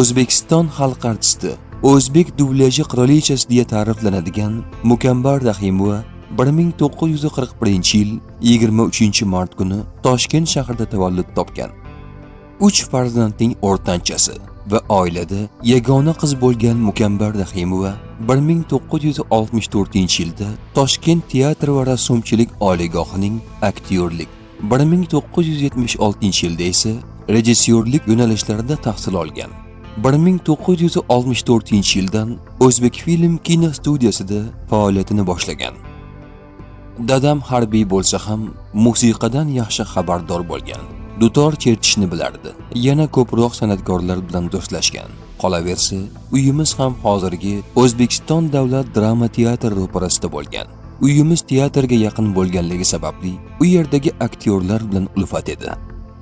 O'zbekiston xalq artisti, o'zbek dublyaji qirolichasi deya ta'riflanadigan Mukambar Rahimova 1941-yil 23-mart kuni Toshkent shahrida tavallud topgan. 3 farzandning o'rtanchasi va oilada yagona qiz bo'lgan Mukambar Rahimova 1964-yilda Toshkent teatr va rassomchilik oliygohining aktyorlik, 1976-yilda esa rejissyorlik yo'nalishlarida tahsil olgan. 1964-yildan O'zbekfilm kino studiyasida faoliyatini boshlagan. Dadam harbiy bo'lsa ham musiqadan yaxshi xabardor bo'lgan. Dutor chertishni bilardi. Yana ko'proq san'atkorlar bilan do'stlashgan. Qolaversa, uyimiz ham hozirgi O'zbekiston davlat drama teatri ro'parasida bo'lgan. Uyimiz teatrga yaqin bo'lganligi sababli u yerdagi aktyorlar bilan ulfat edi.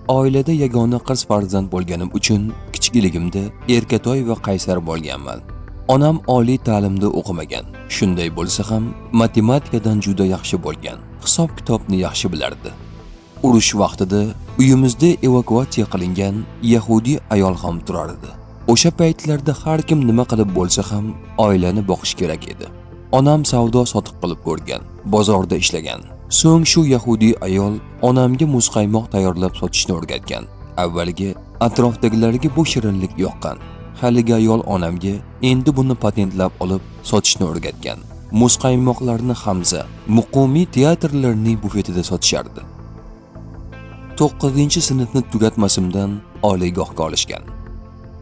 Oilada yagona qiz farzand bo'lganim uchun kichikligimda erkatoy va qaysar bo'lganman. Onam oliy ta'limda o'qimagan. Shunday bo'lsa ham matematikadan juda yaxshi bo'lgan. Hisob-kitobni yaxshi bilardi. Urush vaqtida uyimizda evakuatsiya qilingan yahudiy ayol ham turardi. O'sha paytlarda har kim nima qilib bo'lsa ham oilani boqish kerak edi. Onam savdo sotiq qilib ko'rgan, bozorda ishlagan. So'ng shu yahudiy ayol onamga muzqaymoq tayyorlab sotishni o'rgatgan. Avvalgi atrofdagilarga bu shirinlik yoqqan. Haligi ayol onamga endi buni patentlab olib sotishni o'rgatgan. Muzqaymoqlarni Hamza, Muqimiy teatrlarining bufetida sotishardi. 9-sinfni tugatmasimdan oliygohga olishgan.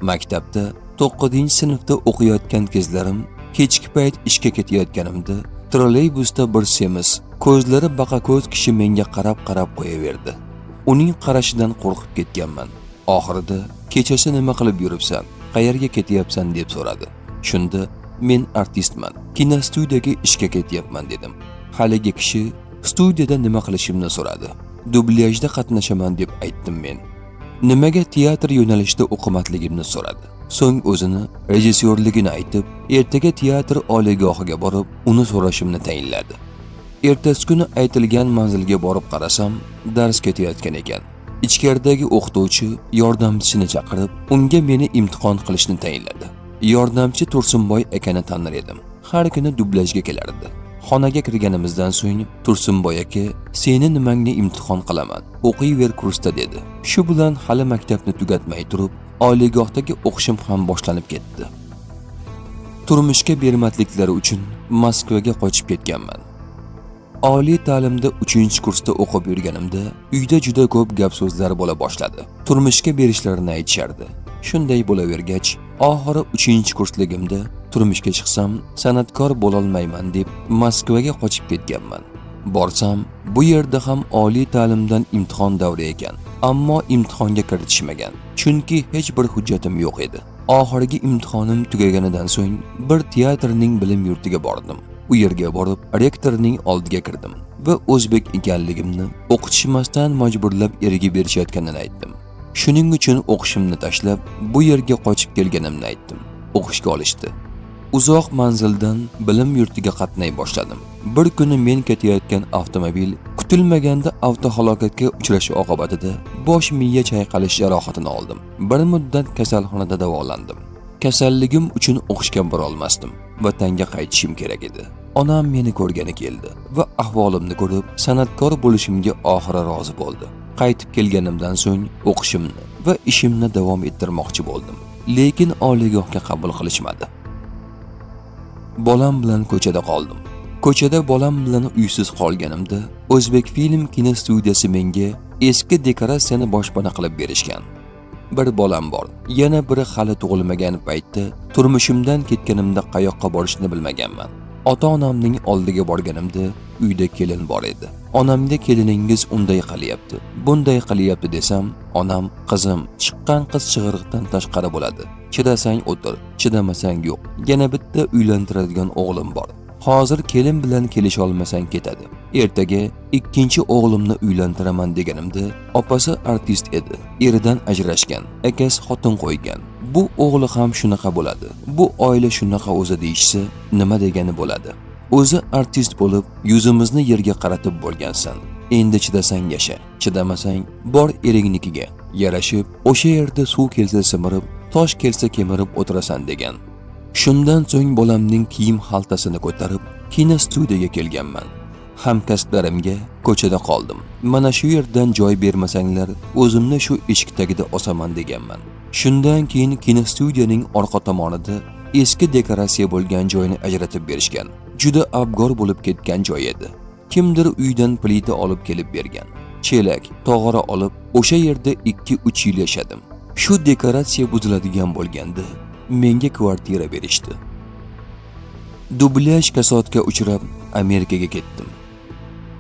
Maktabda 9-sinfda o'qiyotgan kezlarim kechki payt ishga ketayotganimda trolleybusda bir semiz, ko'zlari baqako'z kishi menga qarab-qarab qo'yaverdi. Uning qarashidan qo'rqib ketganman. Oxirida kechasi nima qilib yuribsan, qayerga ketyapsan deb so'radi. Shunda men artistman, kinostudiyaga ishga ketyapman dedim. Haligi kishi studiyada nima qilishimni so'radi. Dublyajda qatnashaman deb aytdim men. Nimaga teatr yo'nalishida o'qimasligimni so'radi. So'ng o'zini rejissyorligini aytib, ertaga teatr oliygohiga borib, uni so'rashimni tayinladi. Ertasi kuni aytilgan manzilga borib qarasam, dars ketayotgan ekan. Ichkaridagi o'qituvchi yordamchisini chaqirib, unga meni imtihon qilishni tayinladi. Yordamchi Tursunboy akani tanir edim. Har kuni dublyajga kelardi. Xonaga kirganimizdan so'ng Tursunboy aka, "Seni nimangni imtihon qilaman, o'qiyver kursda" dedi. Shu bilan hali maktabni tugatmay turib, oliygohdagi o'qishim ham boshlanib ketdi. Turmushga bermasliklari uchun Moskvaga qochib ketganman. Oliy ta'limda 3-kursda o'qib yurganimda uyda juda ko'p gap so'zlar bo'la boshladi. Turmushga berishlarini aytishardi. Shunday bo'lavergach, oxiri 3-kursligimda turmushga chiqsam san'atkor bo'lolmayman deb Moskvaga qochib ketganman. Borsam, bu yerda ham oliy ta'limdan imtihon davri ekan. Ammo imtihonga kiritishmagan. Chunki hech bir hujjatim yo'q edi. Oxirgi imtihonim tugaganidan so'ng bir teatrning bilim yurtiga bordim. U yerga borib, rektorning oldiga kirdim va o'zbek ekanligimni, o'qitishmasdan majburlab erga berishayotganini aytdim. Shuning uchun o'qishimni tashlab, bu yerga qochib kelganimni aytdim. O'qishga olishdi. Uzoq manzildan bilim yurtiga qatnay boshladim. Bir kuni men ketayotgan avtomobil kutilmaganda avtohalokatga uchrashi oqibatida bosh miya chayqalish jarohatini oldim. Bir muddat kasalxonada davolandim. Kasalligim uchun o'qishga bora olmasdim. Vatanga qaytishim kerak edi. Onam meni ko'rgani keldi va ahvolimni ko'rib, san'atkor bo'lishimga oxiri rozi bo'ldi. Qaytib kelganimdan so'ng o'qishimni va ishimni davom ettirmoqchi bo'ldim. Lekin oliygohga qabul qilishmadi. Bolam bilan ko'chada qoldim. Ko'chada bolam bilan uysiz qolganimda O'zbekfilm kino studiyasi menga eski dekoratsiyani boshpana qilib berishgan. Bir bolam bor, yana biri hali tug'ilmagan paytda turmushimdan ketganimda qayoqqa borishni bilmaganman. Ota-onamning oldiga borganimda uyda kelin bor edi. Onamga keliningiz unday qilyapti, bunday qilyapti desam, onam, "Qizim, chiqqan qiz chig'iriqdan tashqari bo'ladi. Chidasang o'tir, chidamasang yo'q. Yana bitta uylantiradigan o'g'lim bor. Hozir kelin bilan kelisha olmasang ketadi. Ertaga ikkinchi o'g'limni uylantiraman" deganimda, opasi artist edi. Eridan ajrashgan, akasi xotin qo'ygan. Bu o'g'li ham shunaqa bo'ladi. Bu oila shunaqa o'zi deyishsa, nima degani bo'ladi? O'zi artist bo'lib, yuzimizni yerga qaratib bo'lgansan. Endi chidasang yasha, chidamasang bor eringnikiga. Yarashib, o'sha yerda suv kelsa simirib, Tosh kelsa kemirib o'tirasan degan. Shundan so'ng bolamning kiyim xaltasini ko'tarib kinostudiyaga kelganman. Hamkasblarimga ko'chada qoldim. Mana shu yerdan joy bermasanglar, o'zimni shu eshik tagida osaman deganman. Shundan keyin kinostudiyaning orqa tomonida eski dekoratsiya bo'lgan joyni ajratib berishgan. Juda abgor bo'lib ketgan joy edi. Kimdir uydan plita olib kelib bergan. Chelak, tog'ora olib, o'sha yerda 2-3 yil yashadim. Shu dekoratsiya buziladigan bo'lganda menga kvartira berishdi. Dublyaj kasodga uchrab Amerikaga ketdim.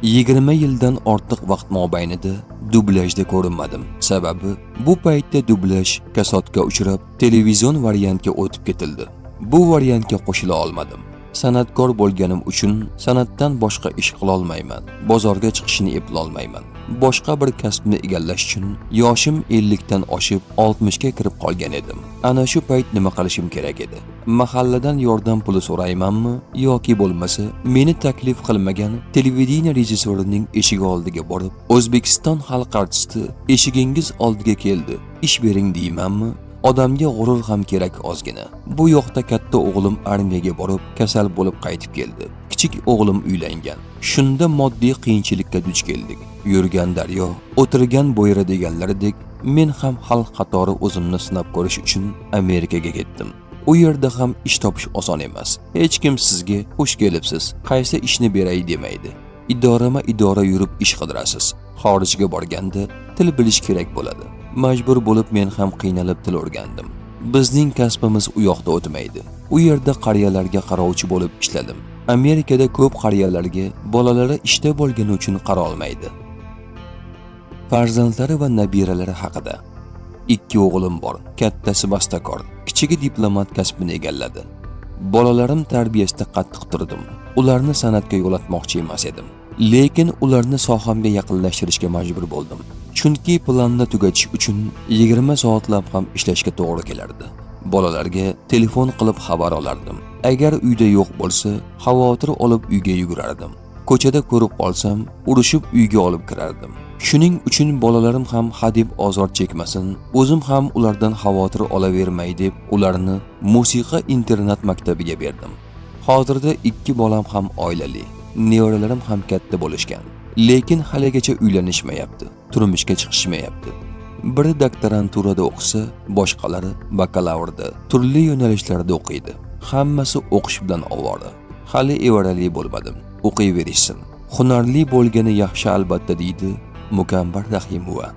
20 yildan ortiq vaqt mobaynida dublyajda ko'rinmadim. Sababi bu paytda dublyaj kasodga uchrab televizion variantga o'tib ketildi. Bu variantga qo'shila olmadim. San'atkor bo'lganim uchun san'atdan boshqa ish qila olmayman. Bozorga chiqishni eplolmayman. Boshqa bir kasbni egallash uchun yoshim 50 dan oshib 60 ga kirib qolgan edim. Ana shu payt nima qilishim kerak edi? Mahalladan yordam puli so'raymanmi yoki bo'lmasa meni taklif qilmagan televideniye rejissyorining eshigi oldiga borib, O'zbekiston xalq artisti eshigingiz oldiga keldi, ish bering deymanmi? Odamga g'urur ham kerak ozgina. Bu yoqda katta o'g'lim armiyaga borib, kasal bo'lib qaytib keldi. Kichik o'g'lim uylangan. Shunda moddiy qiyinchilikka duch keldik. Yurgan daryo, o'tirgan bo'yra deganlaridek, men ham xalq qatori o'zimni sinab ko'rish uchun Amerikaga ketdim. U yerda ham ish topish oson emas. Hech kim sizga xush kelibsiz, qaysi ishni beray demaydi. Idorama idora yurib ish qidirasiz. Xorijga borganda til bilish kerak bo'ladi. Majbur bo'lib men ham qiynalib til o'rgandim. Bizning kasbimiz u yoqda o'tmaydi. U yerda qariyalarga qarovchi bo'lib ishladim. Amerikada ko'p qariyalarga bolalari ishda bo'lgani uchun qarolmaydi. Farzandlari va nabiralari haqida. 2 o'g'lim bor. Kattasi bastakor, kichigi diplomat kasbini egalladi. Bolalarim tarbiyasida qattiq turdim. Ularni san'atga yo'latmoqchi emas edim. Lekin ularni sohamga yaqinlashtirishga majbur bo'ldim. Chunki planni tugatish uchun 20 soatlab ham ishlashga to'g'ri kelardi. Bolalarga telefon qilib xabar olardim. Agar uyda yo'q bo'lsa, xavotir olib uyga yugurardim. Ko'chada ko'rib qolsam, urushib uyga olib kirardim. Shuning uchun bolalarim ham hadeb ozor chekmasin, o'zim ham ulardan xavotir olavermay deb ularni musiqa internat maktabiga berdim. Hozirda 2 bolam ham oilali, nevaralarim ham katta bo'lishgan. Lekin haligacha uylanishmayapti, turmushga chiqishmayapti. Biri doktoranturada o'qisa, boshqalari bakalavrda, turli yo'nalishlarda o'qiydi. Hammasi o'qish bilan ovora. Hali evarali bo'lmadim, o'qiyverishsin. Hunarli bo'lgani yaxshi albatta, deydi Mukambar Rahimova.